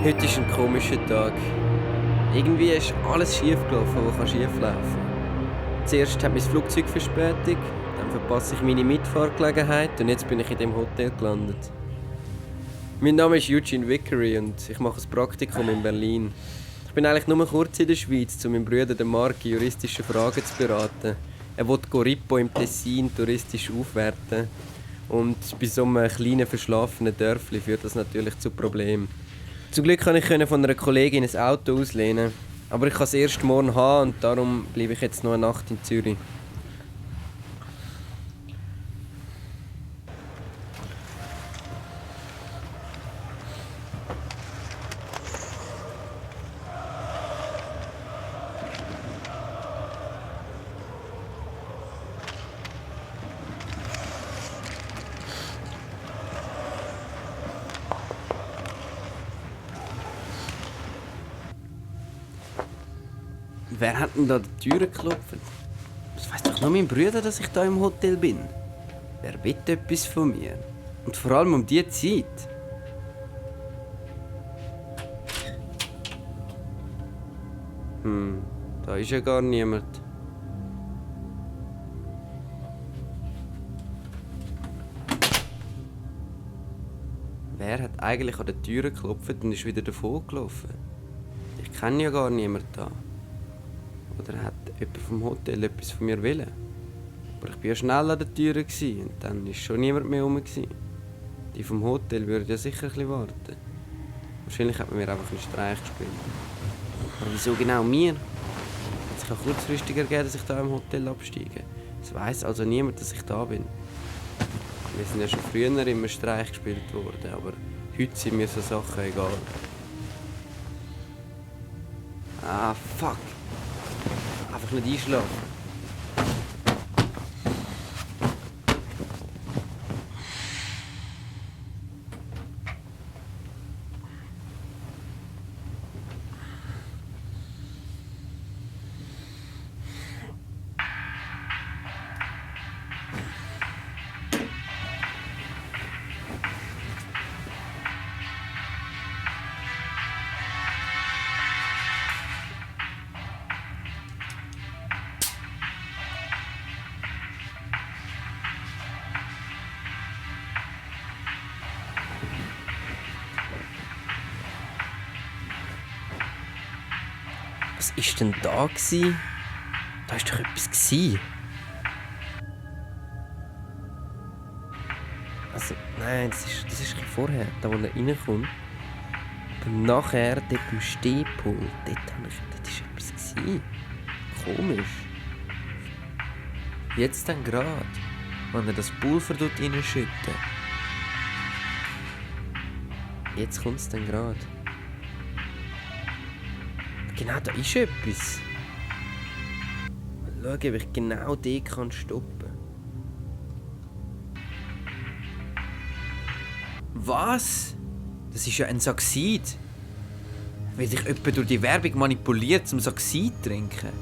Heute ist ein komischer Tag. Irgendwie ist alles schief gelaufen, was schief laufen kann. Zuerst hat mein Flugzeug Verspätung, dann verpasse ich meine Mitfahrgelegenheit und jetzt bin ich in dem Hotel gelandet. Mein Name ist Eugene Vickery und ich mache ein Praktikum in Berlin. Ich bin eigentlich nur kurz in der Schweiz, um meinen Bruder den Marc juristische Fragen zu beraten. Er will Corippo im Tessin touristisch aufwerten. Und bei so einem kleinen, verschlafenen Dörfli führt das natürlich zu Problemen. Zum Glück konnte ich von einer Kollegin ein Auto auslehnen. Aber ich kann es erst morgen haben und darum bleibe ich jetzt noch eine Nacht in Zürich. Wer hat denn da die Türe geklopft? Das weiss doch nur mein Bruder, dass ich da im Hotel bin. Wer will etwas von mir? Und vor allem um diese Zeit. Da ist ja gar niemand. Wer hat eigentlich an der Tür geklopft und ist wieder davon gelaufen? Ich kenne ja gar niemanden da. Oder hat jemand vom Hotel etwas von mir wollen? Aber ich war ja schnell an der Tür und dann war schon niemand mehr herum. Die vom Hotel würden ja sicher ein bisschen warten. Wahrscheinlich hat man mir einfach einen Streich gespielt. Aber wieso genau mir? Hat sich auch kurzfristig ergeben, dass ich da im Hotel absteige. Es weiss also niemand, dass ich da bin. Wir sind ja schon früher immer Streich gespielt worden, aber heute sind mir so Sachen egal. Ah, fuck! Einfach nicht einschlafen. Was war denn da? Da war doch etwas. Also, nein, das ist ein bisschen vorher, da wo er reinkommt. Aber nachher, dort am Stehpult, dort war etwas. Komisch. Jetzt dann gerade, wenn er das Pulver dort reinschüttet. Jetzt kommt es dann gerade. Genau, da ist etwas. Mal schauen, ob ich genau den stoppen kann. Was? Das ist ja ein Saxid. Weil ich jemanden durch die Werbung manipuliert, zum Saxid zu trinken.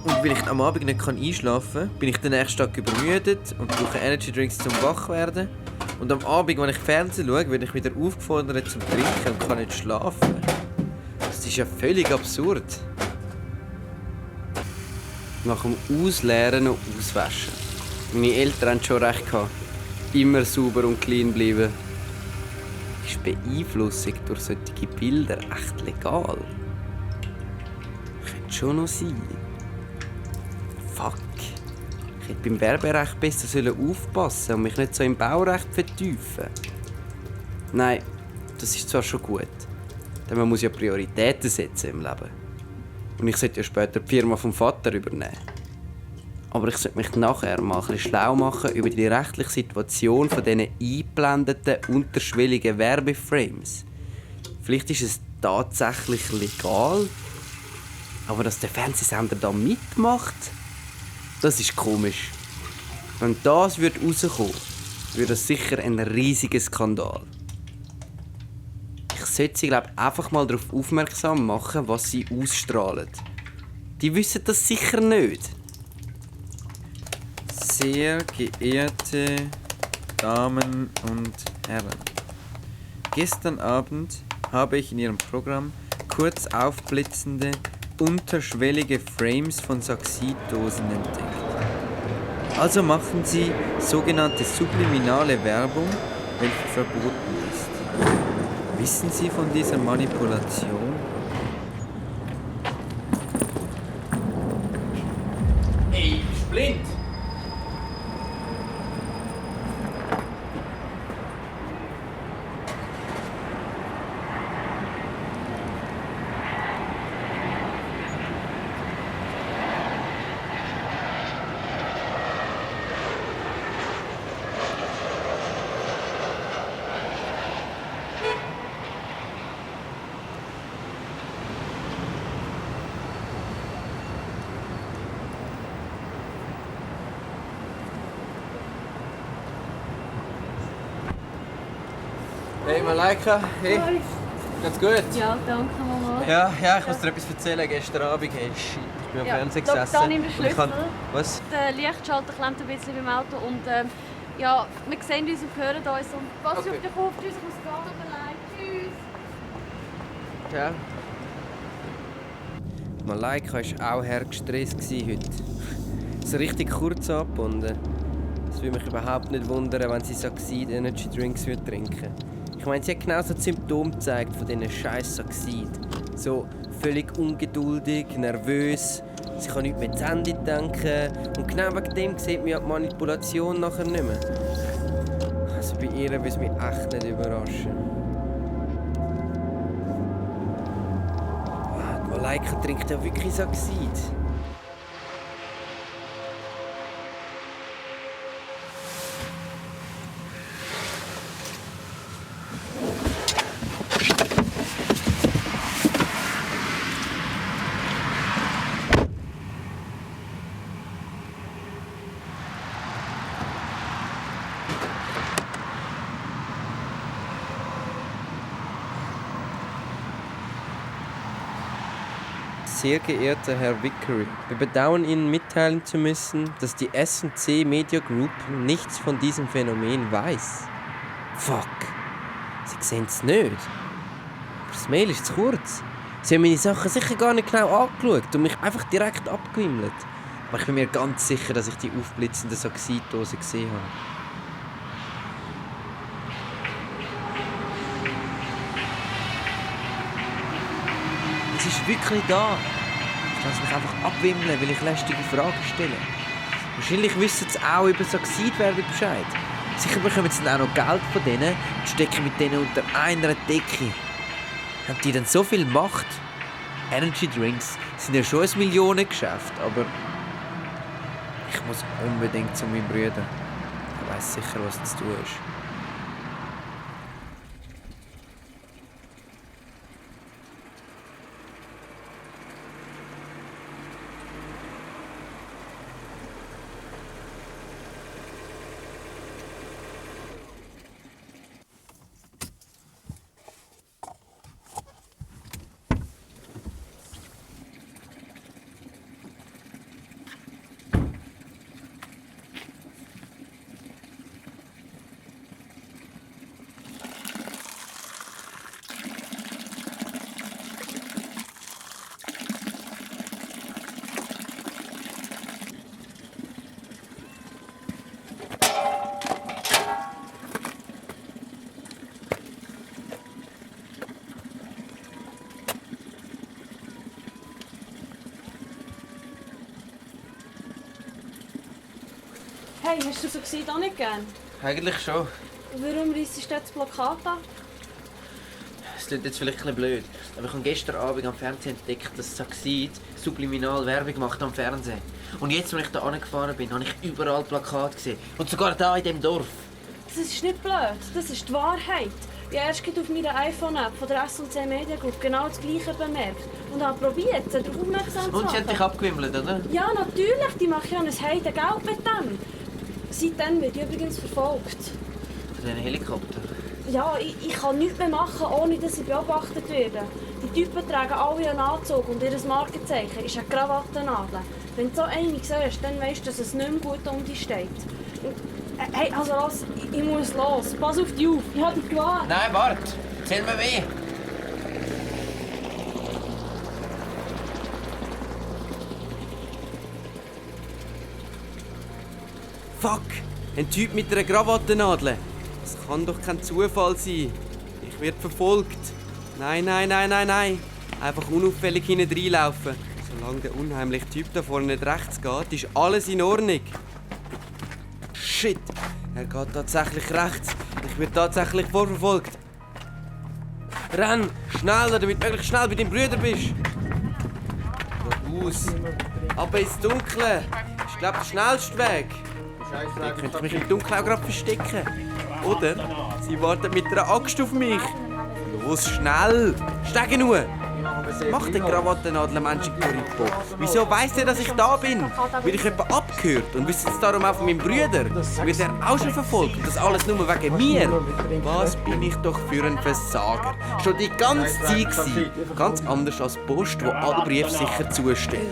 Und weil ich am Abend nicht einschlafen kann, bin ich den nächsten Tag übermüdet und brauche Energy Drinks zum Wachwerden. Und am Abend, wenn ich Fernsehen schaue, werde ich wieder aufgefordert zum Trinken und kann nicht schlafen. Das ist ja völlig absurd. Nach dem Ausleeren und Auswaschen. Meine Eltern hatten schon recht gehabt. Immer sauber und clean bleiben. Ist Beeinflussung durch solche Bilder echt legal? Könnte schon noch sein. Fuck. Ich hätte beim Werberecht besser aufpassen und mich nicht so im Baurecht vertiefen. Nein, das ist zwar schon gut. Denn man muss ja Prioritäten setzen im Leben. Und ich sollte ja später die Firma vom Vater übernehmen. Aber ich sollte mich nachher mal ein bisschen schlau machen über die rechtliche Situation von diesen eingeblendeten, unterschwelligen Werbeframes. Vielleicht ist es tatsächlich legal, aber dass der Fernsehsender da mitmacht, das ist komisch. Wenn das rauskommen würde das sicher ein riesiger Skandal. Ich sollte sie einfach mal darauf aufmerksam machen, was sie ausstrahlen. Die wissen das sicher nicht. Sehr geehrte Damen und Herren, gestern Abend habe ich in Ihrem Programm kurz aufblitzende, unterschwellige Frames von Saxiddosen entdeckt. Also machen Sie sogenannte subliminale Werbung, welche verboten ist. Wissen Sie von dieser Manipulation? Ey, bist du blind? Hey Malaika, hey, ganz gut? Ja, danke Mama. Ja, ich muss dir etwas erzählen. Gestern Abend, hey, shit, ich bin am Fernsehen gesessen. Da nimm den und ich Schlüssel. Was? Der Lichtschalter klemmt ein bisschen beim Auto und ja, wir sehen uns und hören uns. Und pass Okay. auf dich auf, tschüss, ich muss gehen, tut mir leid, tschüss. Ja. Malaika war auch hergestresst heute. So richtig kurz angebunden. Es würde mich überhaupt nicht wundern, wenn sie Saxid Energy Drinks trinken würde. Ich meine, sie hat genau so die Symptome gezeigt von diesen scheiß Saxid. So völlig ungeduldig, nervös, sie kann nicht mehr zu Ende denken. Und genau wegen dem sieht man ja die Manipulation nachher nicht mehr. Also bei ihr würde es mich echt nicht überraschen. Die Malaika trinkt ja wirklich Saxid. Sehr geehrter Herr Vickery, wir bedauern Ihnen mitteilen zu müssen, dass die S&C Media Group nichts von diesem Phänomen weiß. Fuck, Sie sehen es nicht. Aber das Mail ist zu kurz. Sie haben meine Sachen sicher gar nicht genau angeschaut und mich einfach direkt abgewimmelt. Aber ich bin mir ganz sicher, dass ich die aufblitzende Saxidose gesehen habe. Es ist wirklich da. Ich lasse mich einfach abwimmeln, weil ich lästige Fragen stelle. Wahrscheinlich wissen sie auch über Saxidwerbung Bescheid. Sicher bekommen sie dann auch noch Geld von denen und stecken mit denen unter einer Decke. Haben die denn so viel Macht? Energy Drinks sind ja schon ein Millionengeschäft, aber ich muss unbedingt zu meinem Bruder. Er weiss sicher, was zu tun ist. Hey, hast du so gesehen auch nicht gern? Eigentlich schon. Warum reissest du das Plakat an? Es klingt jetzt vielleicht ein bisschen blöd, aber ich habe gestern Abend am Fernsehen entdeckt, dass Saxid subliminal Werbung macht am Fernsehen. Und jetzt, als ich da angefahren bin, habe ich überall Plakate gesehen. Und sogar da in diesem Dorf. Das ist nicht blöd, das ist die Wahrheit. Ich habe erst auf meiner iPhone-App von der S&C Media Group genau das Gleiche bemerkt. Und habe probiert, sie darauf aufmerksam zu machen. Und sie hat dich abgewimmelt, oder? Ja, natürlich, die machen ja ein Heidengeld mit dem. Seitdem wird ich übrigens verfolgt. Von diesen Helikopter. Ja, ich kann nichts mehr machen, ohne dass ich beobachtet werde. Die Typen tragen alle einen Anzug und ihr Markenzeichen ist eine Krawattennadel. Wenn du so eine siehst, dann weißt du, dass es nicht mehr gut um dich steht. Hey, also los, ich muss los. Pass auf dich auf, ich habe dich gewarnt. Nein, warte. Erzähl mir weh. Fuck! Ein Typ mit einer Krawattennadel. Das kann doch kein Zufall sein. Ich werde verfolgt. Nein. Einfach unauffällig hinten reinlaufen. Solange der unheimliche Typ da vorne nicht rechts geht, ist alles in Ordnung. Shit! Er geht tatsächlich rechts. Ich werde tatsächlich vorverfolgt. Renn! Schneller, damit du möglichst schnell bei deinem Bruder bist. Geradeaus. Aber ins Dunkle. Ich glaube, der schnellste Weg. Da könnte ich mich im Dunkeln auch gerade verstecken. Oder sie wartet mit einer Axt auf mich. Los, schnell! Steige nur! Was macht der Krawattennadel-Mensch in Corripo? Wieso weiss er, dass ich da bin? Weil ich jemanden abgehört und wisst es darum auch von meinem Bruder? Wird er auch schon verfolgt? Und das alles nur wegen mir? Was bin ich doch für ein Versager? Schon die ganze Zeit gewesen. Ganz anders als die Post, die alle Briefe sicher zustellt.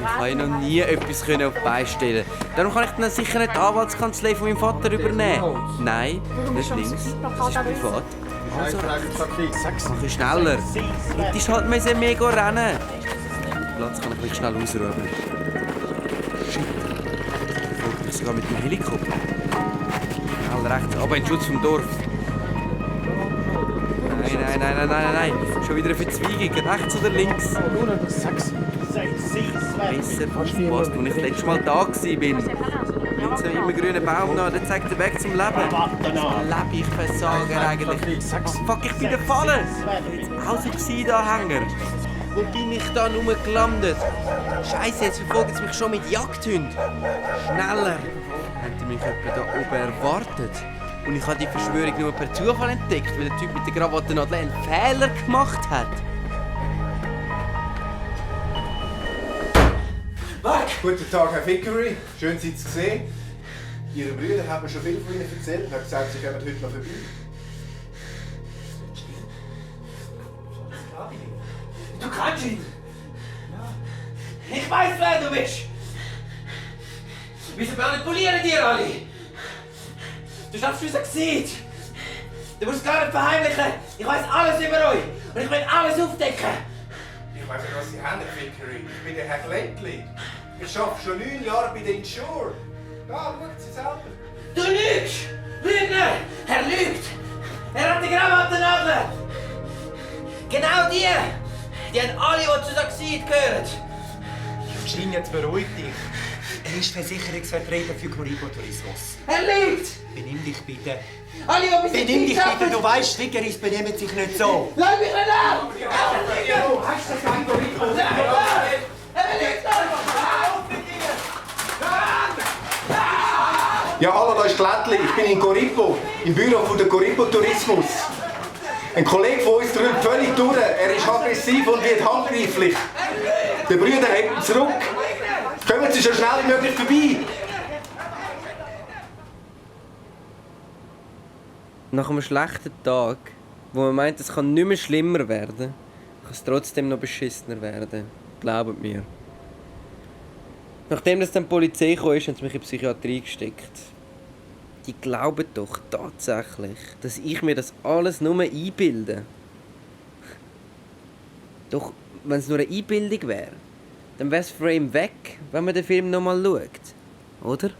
Ich habe ja noch nie etwas auf die Beine stellen. Darum kann ich dann sicher nicht die Anwaltskanzlei von meinem Vater übernehmen. Nein, nicht links. Das ist privat. Also, mach ich schneller. Hättest halt mega rennen. Den Platz kann ich mich schnell ausräumen. Shit. Folgt mich sogar mit dem Helikopter. Schnell rechts, aber in Schutz vom Dorf. Nein. Schon wieder eine Verzweigung. Rechts oder links? Besser aufgepasst, als ich das letzte Mal da war. Links noch immer grünen Baum noch, der zeigt den Weg zum Leben. Lebe ich Versager eigentlich? Fuck, ich bin gefallen! Jetzt auch so gewesen, da Hänger. Wo bin ich da nur gelandet? Scheiße, jetzt verfolgen sie mich schon mit Jagdhunden. Schneller! Hätte mich jemand da oben erwartet? Und ich habe die Verschwörung nur per Zufall entdeckt, weil der Typ mit der Krawattennadel einen Fehler gemacht hat. Guten Tag, Herr Vickery. Schön, Sie zu sehen. Ihre Brüder haben mir schon viel von Ihnen erzählt und haben gesagt, Sie kommen heute noch vorbei. Du kannst ihn! Ich weiß, wer du bist! Wieso manipulieren die alle? Du schaffst unser Gesicht! Du musst es gar nicht verheimlichen! Ich weiß alles über euch! Und ich will alles aufdecken! Ich weiß nicht, was Sie haben, Herr Vickery. Ich bin der Herr Glättli. Ich arbeite schon 9 Jahre bei der Insure. Da, schauen Sie selber. Du lügst! Lügner! Er lügt! Er hat die Krawattennadel! Genau die! Die haben alle, die zu Succeed gehören! Eugene, jetzt beruhig dich. Er ist Versicherungsvertreter für Corripo Tourismus. Er lügt! Benimm dich bitte. Alle, die bis Benimm dich bitte, du weißt, Vickeris benehmen sich nicht so. Lass mich nicht an! Hast du das gar nicht? Er lügt einfach! Ja, hallo, da ist Glättli. Ich bin in Corripo, im Büro von der Corripo Tourismus. Ein Kollege von uns drückt völlig durch. Er ist aggressiv und wird handgreiflich. Der Brüder hält ihn zurück. Kommen Sie so schnell wie möglich vorbei. Nach einem schlechten Tag, wo man meint, es kann nicht mehr schlimmer werden, kann es trotzdem noch beschissener werden. Glaubt mir. Nachdem dann die Polizei kam, haben sie mich in die Psychiatrie gesteckt. Die glauben doch tatsächlich, dass ich mir das alles nur einbilde. Doch, wenn es nur eine Einbildung wäre, dann wäre das Frame weg, wenn man den Film nochmal schaut. Oder?